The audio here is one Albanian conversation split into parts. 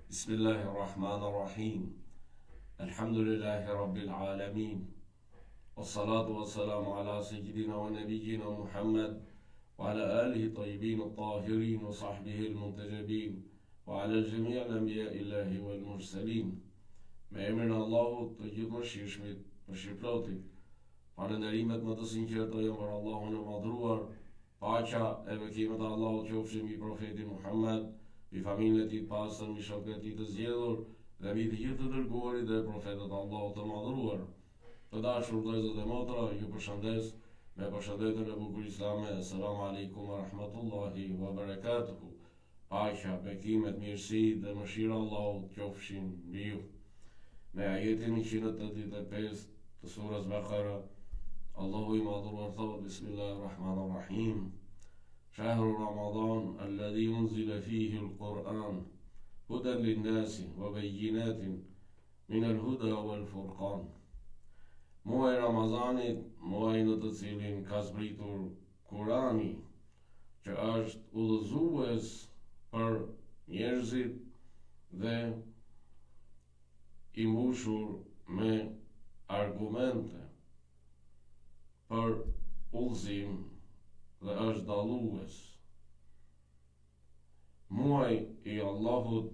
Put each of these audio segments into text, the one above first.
Bismillahi Rahman Rahim. Alhamdulillahi Rabbil Alamin. Wassalatu wassalamu ala sayyidina wa nabiyyina Muhammad wa ala alihi tayyibin at-tahirin wa sahbihi al-muntajabin wa ala jami' al-anbiya illahi wal mursalin. Me emrin e Allahut të gjithëmëshirshmit, mëshirëplotit. Falënderimet më të sinqerta janë për Allahun e Madhëruar, Paqja e bekimet e Allahut qofshin mbi Profetin Muhammed, mbi familjen e tij të pastër, mbi shokët e tij të zgjedhur dhe mbi të gjithë të dërguarit dhe profetët e Allahut të Madhëruar. Të dashur vëllezër dhe motra, ju përshëndes me përshëndetjen e bukur islame, Esselamu Alejkum wa Rahmetullahi wa Berekatuhu. Paqja, bekimet, mirësitë dhe mëshira e Allahut qofshin mbi ju. Në ajetin 185 të surës Bekara, Allahu i Madhëruar thotë Bismillahirrahmanirrahim. Shahru Ramadan alladhi unzila fihi al-Quran hudan lin-nasi wa bayyinatin min al-huda wal-furqan. Muaji i Ramazanit, muaji në të cilin ka zbritur Kurani, që është udhëzues për njerëzit dhe i mbushur me argumente për udhëzim dhe është dallues. Muaji i Allahut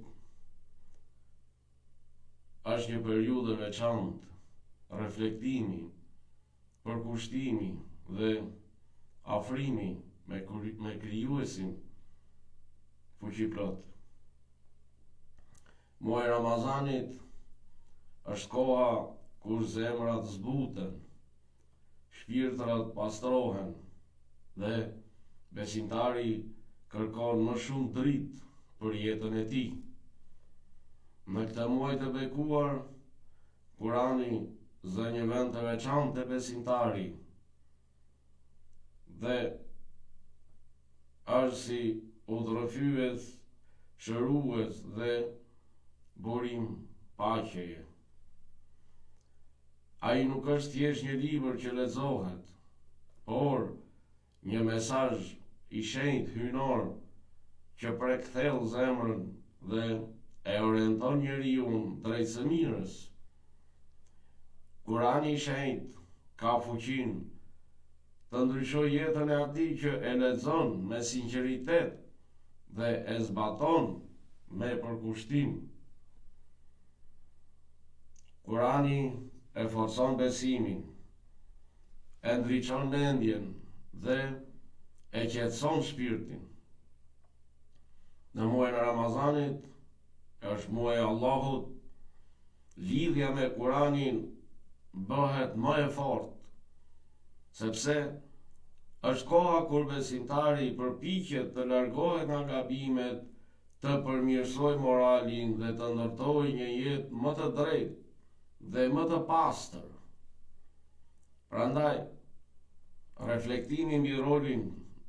është një periudhë e veçantë reflektimi, përkushtimi dhe afrimi me, me krijuesin fuqiplotë. Muaji i Ramazanit është koha kur zemrat zbuten, shpirtrat pastrohen dhe besimtari kërkon më shumë dritë për jetën e tij. Në këtë muaj të bekuar, Kurani zë një vend të veçantë te besimtari dhe është si udhërrëfyes, shërues dhe burim paqeje. Ai nuk është thjesht një libër që lexohet, por një mesazh i shenjtë hyjnor që prek thellë zemrën dhe e orienton njeriun drejt së mirës. Kurani i shenjtë ka fuqinë të ndryshojë jetën e atij që e lexon me sinqeritet dhe e zbaton me përkushtim. Kurani e forcon besimin, e ndriçon mendjen dhe e qetëson shpirtin. Në muajin e Ramazanit, është muaji i Allahut, lidhja me Kuranin bëhet më e fortë, sepse është koha kur besimtari përpiqet të largohet nga gabimet, të përmirësojë moralin dhe të ndërtojë një jetë më të drejtë dhe më të pastër. Prandaj, reflektimi mbi rolin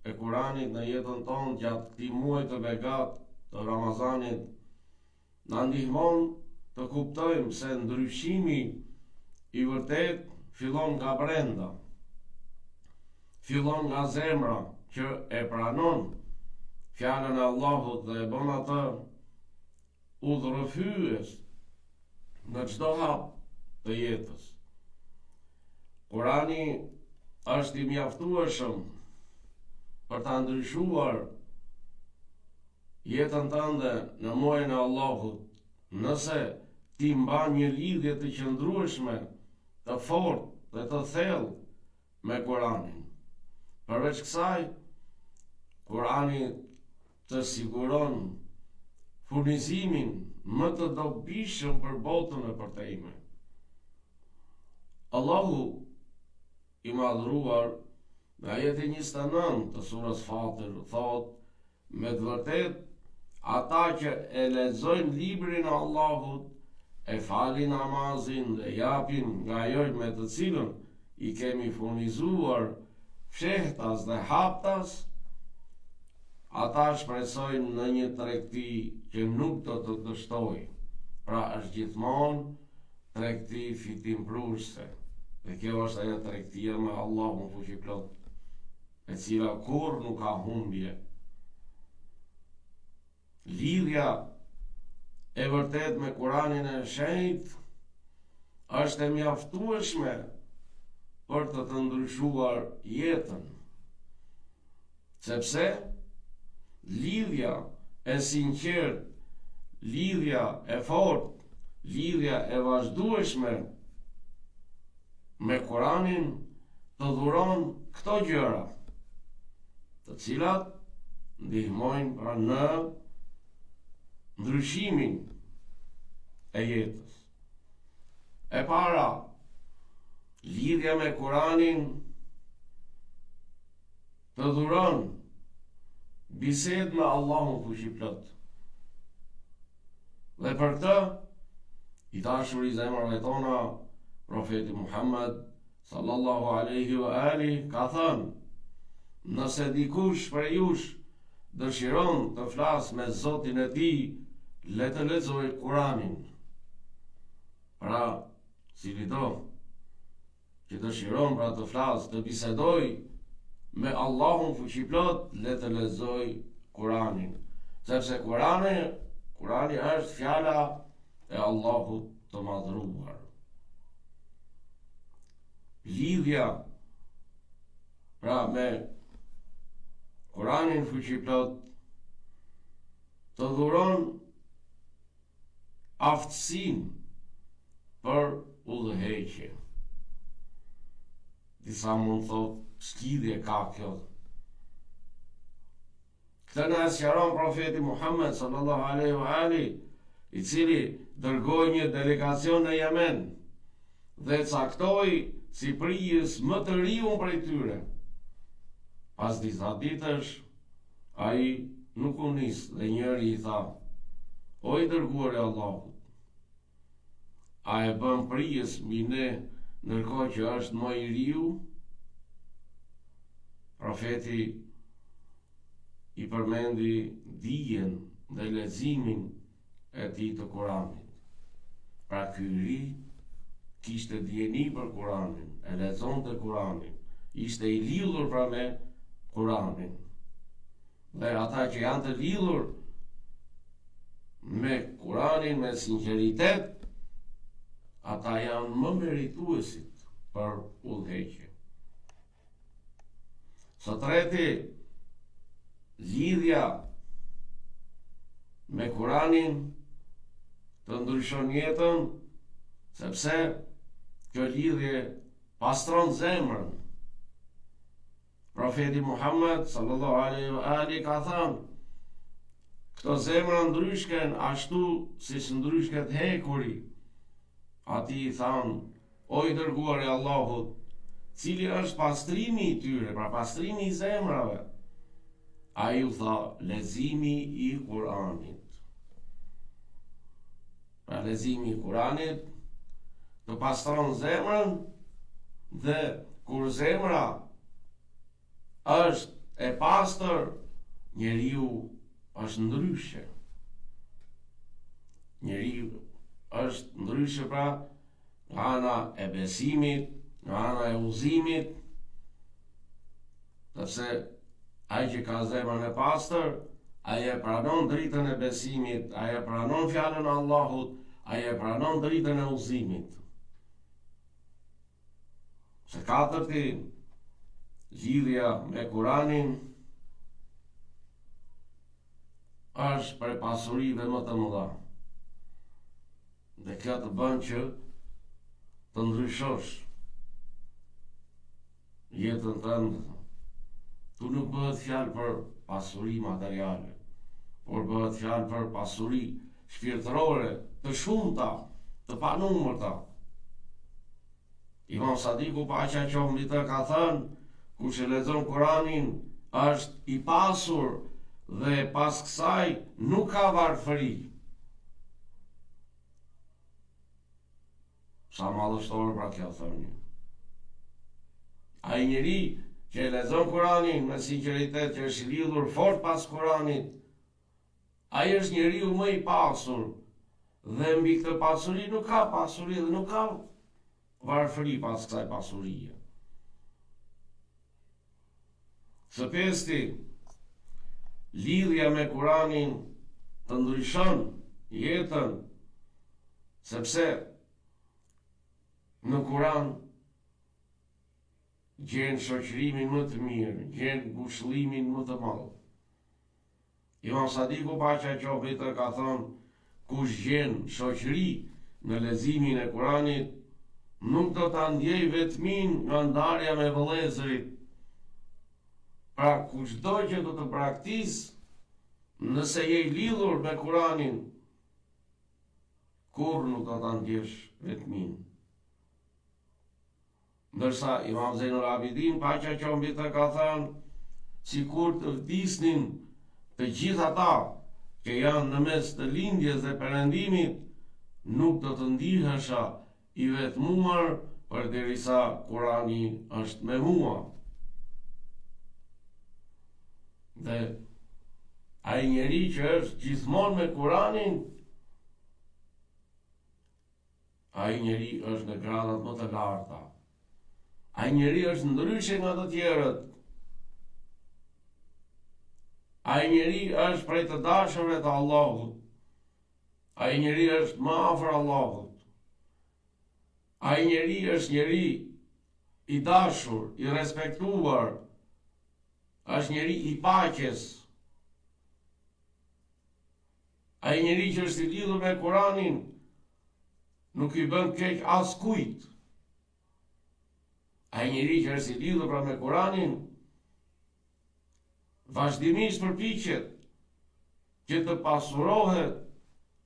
e Kuranit në jetën tonë gjatë këtij muaji të begatë të Ramazanit na ndihmon të kuptojmë se ndryshimi i vërtetë fillon nga brenda. Fillon nga zemra që e pranon fjalën e Allahut dhe e bën atë udhërrëfyes në çdo hap të jetës. Kurani është i mjaftueshëm për ta ndryshuar jetën tënde në muajin e Allahut, nëse ti mban një lidhje të qëndrueshme, të fortë dhe të thellë me Kuranin. Përveç kësaj, Kurani të siguron furnizimin më të dobishëm për botën e përtejme. Allahu i madhëruar në ajetin 29 të surës Fatir thotë Me të vërtetë, ata që e lexojnë librin e Allahut, e falin namazin dhe japin nga ajo me të cilën i kemi furnizuar fshehtas dhe haptas, ata shpresojnë në një tregti që nuk do të dështojë. Pra është gjithmonë tregti fitimprurëse. Dhe kjo është ajo tregtia me Allahun fuqiplotë. e cila kurrë nuk ka humbje. Lidhja e vërtetë me Kuranin e Shenjtë është e mjaftueshme për të të ndryshuar jetën. Sepse lidhja e sinqertë, lidhja e fortë, lidhja e vazhdueshme me Kuranin të dhuron këto gjëra, të cilat ndihmojnë pra në ndryshimin e jetës. E para, lidhja me Kuranin të dhuron bisedë me Allahun fuqiplot. Dhe për këtë, i dashuri i zemrave tona, profeti Muhammed, sallallahu aleyhi wa alihi, ka thënë, nëse dikush prej jush dëshiron të flasë me Zotin e tij, le të lexojë Kuranin. Pra, cilido, që dëshiron pra të flasë, të bisedojë me Allahun fuqiplot, le të lexojë Kuranin. Sepse Kurani, Kurani është fjala e Allahut të madhëruar. Lidhja pra me Kuranin fuqiplot të dhuron aftësinë për udhëheqje. Disa mund thotë, ç'lidhje ka kjo? Këtë na e sqaron profeti Muhammed sallallahu alaihi wa alihi, i cili dërgoi një delegacion në Jemen dhe caktoi si prijës më të riun prej tyre. Pas disa ditësh, Ai nuk u nis dhe njëri i tha, O i dërguar i Allahut, a e bën prijës mbi ne ndërkohë që është më i riu? Profeti i përmendi dijen dhe leximin e tij të Kuranit. Pra ky i ri kishte dijeni për Kuranin, e lexonte Kuranin, ishte i lidhur pra me Kuranin. Dhe ata që janë të lidhur me Kuranin me sinqeritet, ata janë më merituesit për udhëheqje. Së treti, lidhja me Kuranin të ndryshon jetën, sepse kjo lidhje pastron zemrën. Profeti Muhammed sallallahu alaihi wa alihi ka thënë, këto zemra ndryshken ashtu siç ndryshket hekuri. Atij i thanë, O i dërguar i Allahut, cili është pastrimi i tyre, pra pastrimi i zemrave? Ai u tha, leximi i Kur'anit. Pra leximi i Kur'anit të pastron zemrën dhe kur zemra është e pastër, njeriu është ndryshe. Njeriu është ndryshe pra nga ana e besimit, nga ana e udhëzimit, sepse ai që ka zemrën e pastër, ai e pranon dritën e besimit, ai e pranon fjalën e Allahut, ai e pranon dritën e udhëzimit. Së katërti, lidhja me Kuranin është prej pasurive më të mëdha. Dhe kjo të bën që të ndryshosh jetën tënde. Ktu nuk bëhet fjalë për pasuri materiale, por bëhet fjalë për pasuri shpirtërore të shumta, të panumërta. Imam Sadiku paqja qoftë mbi të ka thënë, kush e lexon Kuranin është i pasur dhe pas kësaj nuk ka varfëri. Sa madhështore pra kjo thënie. Ai njeri që e lexon Kuranin me sinqeritet që është lidhur fort pas Kuranit, ai është njeriu më i pasur dhe mbi këtë pasuri nuk ka pasuri dhe nuk ka varfëri pas kësaj pasurie. Së pesti, lidhja me Kuranin të ndryshon. jetën, sepse në Kuran gjen shoqërimin më të mirë, gjen ngushëllimin më të madh. Imam Sadiku paqja qoftë mbi të ka thënë, kush gjen shoqëri në leximin e Kuranit, nuk do ta ndjejë vetminë nga ndarja me vëllezërit. Pra kushdo që do të braktisë, nëse je i lidhur me Kuranin, kurrë nuk do ta ndjesh vetminë. Ndërsa Imam Zejnul Abidin, paqja qoftë mbi të, ka thënë, sikur të vdisnin të gjithë ata që janë në mes të lindjes dhe perëndimit, nuk do të ndihesha i vetmuar përderisa Kurani është me mua. Dhe ai njeri që është gjithmonë me Kuranin, Ai njeri është në gradat më të larta. Ai njeri është ndryshe nga të tjerët. Ai njeri është prej të dashurve të Allahut. Ai njeri është më afër Allahut. Ai njeri është njeri i dashur, i respektuar. Është njeri i paqes. Ai njeri që është i lidhur me Kuranin nuk i bën keq askujt. Ai njeri që është i lidhur pra me Kuranin vazhdimisht përpiqet që të pasurohet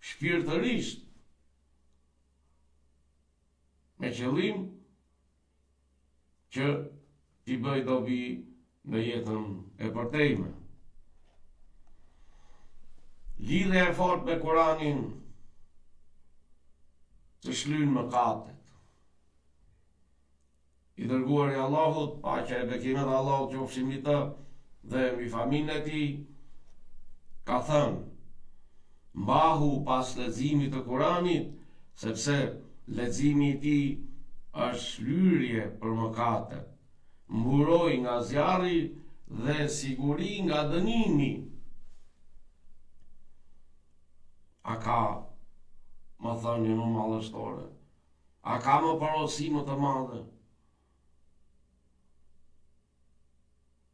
shpirtërisht me qëllim që t'i bëjë dobi në jetën e përtejme. Lidhja e fortë me Kuranin të shlyn mëkatet. I dërguari i Allahut, paqja e bekimet e Allahut qofshin mbi të dhe mbi familjen e tij, ka thënë, Mbahu pas leximit të Kuranit, sepse leximi i tij është shlyerje për mëkatet, mburojë nga zjarri dhe siguri nga dënimi. A ka më thënie më madhështore? A ka më porosi më të madhe?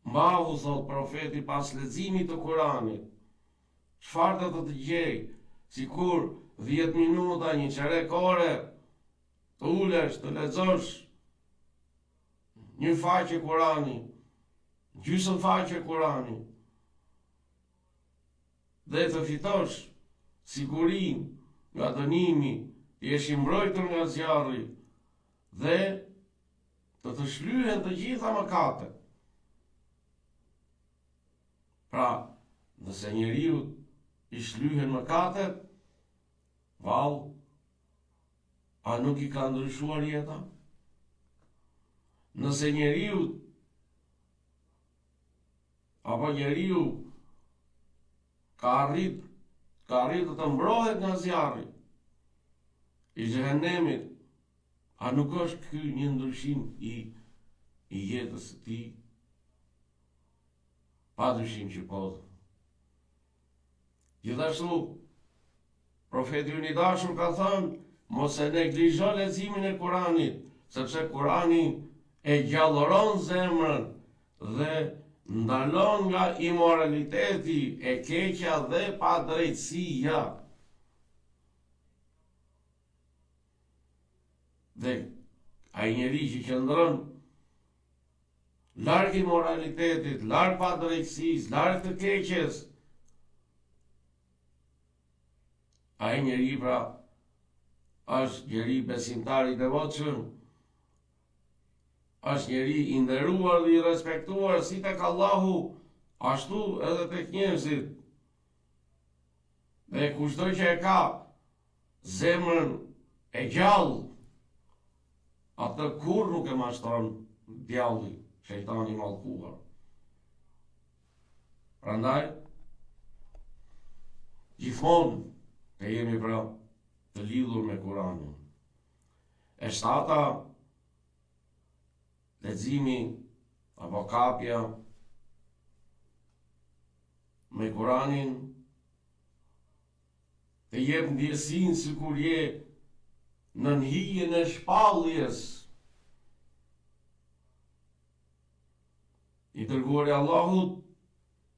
Mbahu, thotë profeti pas leximit të Kuranit, çfarë do të të gjejë, sikur 10 minuta, një çerek ore, të ulesh, të lexosh një faqe Kurani, gjysmë faqe Kurani, dhe të fitosh sigurinë nga dënimi, të jesh i mbrojtur nga zjarri dhe të të shlyhen të gjitha mëkatet. Pra, nëse njeriut i shlyhen mëkatet, vallë, a nuk i ka ndryshuar jeta? Nëse njeriut apo njeriu ka arrit ka arritur të mbrohet nga zjarri i xhehenemit, A nuk është ky një ndryshim i i jetës së tij? Pa dyshim që po. Gjithashtu, profeti ynë i dashur ka thënë, mos e neglizho leximin e Kuranit, sepse Kurani e gjallëron zemrën dhe ndalon nga imoraliteti, e keqja dhe padrejtësia. Dhe ai njeri që qëndron larg imoralitetit, larg padrejtësisë, larg të keqes, ai njeri pra është njeri besimtar i devotshëm, është njeri i nderuar dhe i respektuar si tek Allahu, ashtu edhe tek njerëzit. Dhe kushdo që e ka zemrën e gjallë, atë kurrë nuk e mashtron djalli, shejtani i mallkuar. Prandaj, gjithmonë të jemi pra të lidhur me Kuranin. E shtata, leximi apo kapja me Kuranin, Të jep ndjesinë sikur je nën hijen e shpalljes. I dërguari i Allahut,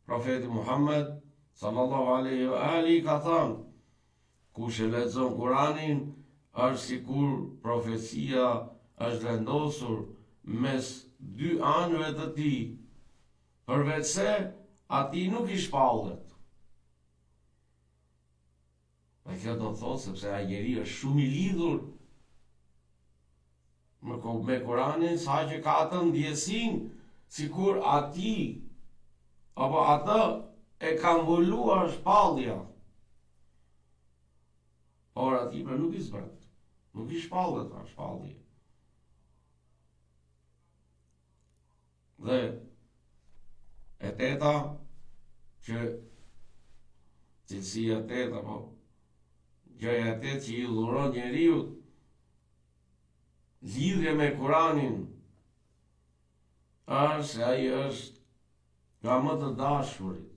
profeti Muhammed, sallallahu alaihi wa alihi, ka thënë, kush e lexon Kuranin, është sikur profecia është vendosur mes dy anëve të tij, përveçse atij nuk i shpallet. Dhe kjo do të thotë sepse ai njeri është shumë i lidhur me, me Kuranin, saqë ka atë ndjesinë sikur atij apo atë e ka mbuluar shpallja. Por atij pra nuk i zbret, nuk i shpallet pra shpallje. Dhe e teta që cilësia e tetë apo gjëja e tetë që i dhuron njeriut lidhje me Kuranin është se ai është nga më të dashurit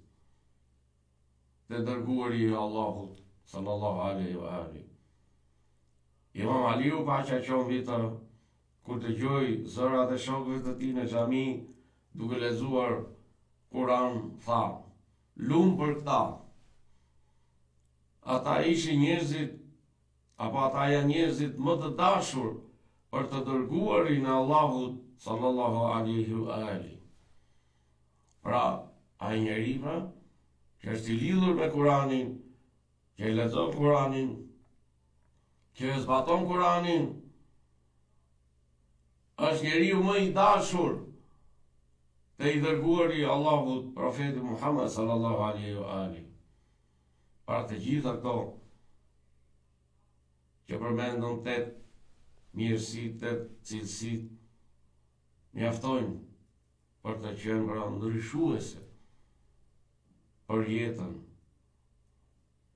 te dërguari i Allahut sallallahu alaihi wa alihi. Imam Aliu paqja qoftë mbi të Kur dëgjoi zërat e shokëve të tij në xhami duke lexuar Kur'an, tha, Lum për këta! Ata ishin njerëzit apo ata janë njerëzit më të dashur për të dërguarin e Allahut sallallahu alaihi wa alihi. Pra, ai njeri pra, që është i lidhur me Kuranin, që e lexon Kuranin, që e zbaton Kuranin, është njeriu më i dashur te i dërguari i Allahut, profeti Muhammed sallallahu alaihi wa alihi. Pra të gjitha këto që përmendëm tetë mirësitë, tetë cilësitë, mjaftojnë për të qenë pra ndryshuese për jetën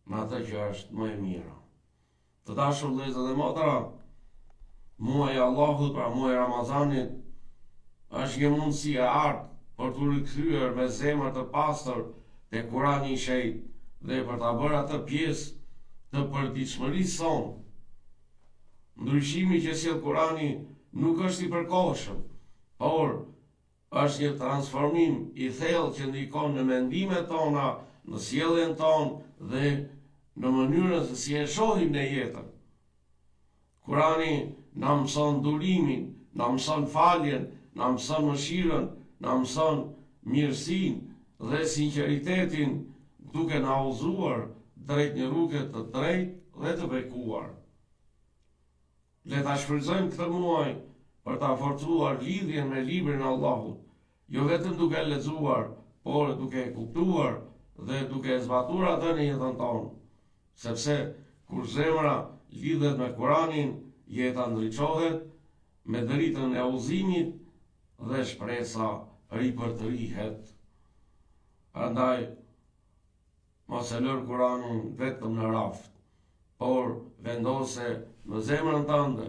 në atë që është më e mira. Të dashur vëllezër dhe motra, muaji i Allahut, pra muaji i Ramazanit, është një mundësi e artë për t'u rikthyer me zemër të pastër te Kurani i Shenjtë dhe për ta bërë atë pjesë të përditshmërisë sonë. Ndryshimi që sjell Kurani nuk është i përkohshëm, por është një transformim i thellë që ndikon në mendimet tona, në sjelljen tonë dhe në mënyrën se si e shohim ne jetën. Kurani na mëson durimin, na mëson faljen, na mëson mëshirën, na mëson mirësinë dhe sinqeritetin, duke na udhëzuar drejt një rruge të drejtë dhe të bekuar. Le ta shfrytëzojmë këtë muaj për ta forcuar lidhjen me librin e Allahut, jo vetëm duke e lexuar, por duke e kuptuar dhe duke e zbatuar atë në jetën tonë. Sepse kur zemra lidhet me Kuranin, jeta ndriçohet me dritën e udhëzimit dhe shpresa ripërtërihet. Prandaj, Mos e lër Kuranin vetëm në raft, por vendose në zemrën tënde,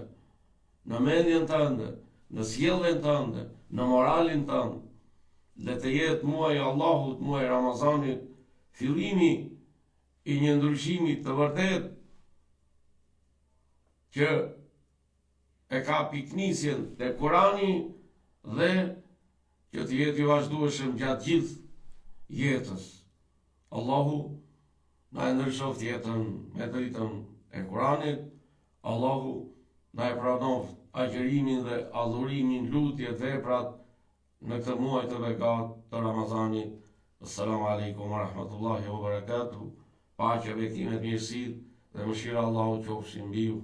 në mendjen tënde, në sjelljen tënde, në moralin tënd. Le të jetë muaji i Allahut, muaji i Ramazanit, fillimi i një ndryshimi të vërtetë që e ka pikënisjen te Kurani dhe që të jetë i vazhdueshëm gjatë gjithë jetës. Allahu na e ndryshoftë jetën me dritën e Kuranit, Allahu na e pranoftë agjërimin dhe adhurimin, lutjet, veprat në këtë muaj të begatë të Ramazanit. Assalamu alaikum wa rahmatullahi wa barakatuh. Paqja, bekimet, mirësitë dhe mëshira e Allahut qofshin mbi ju.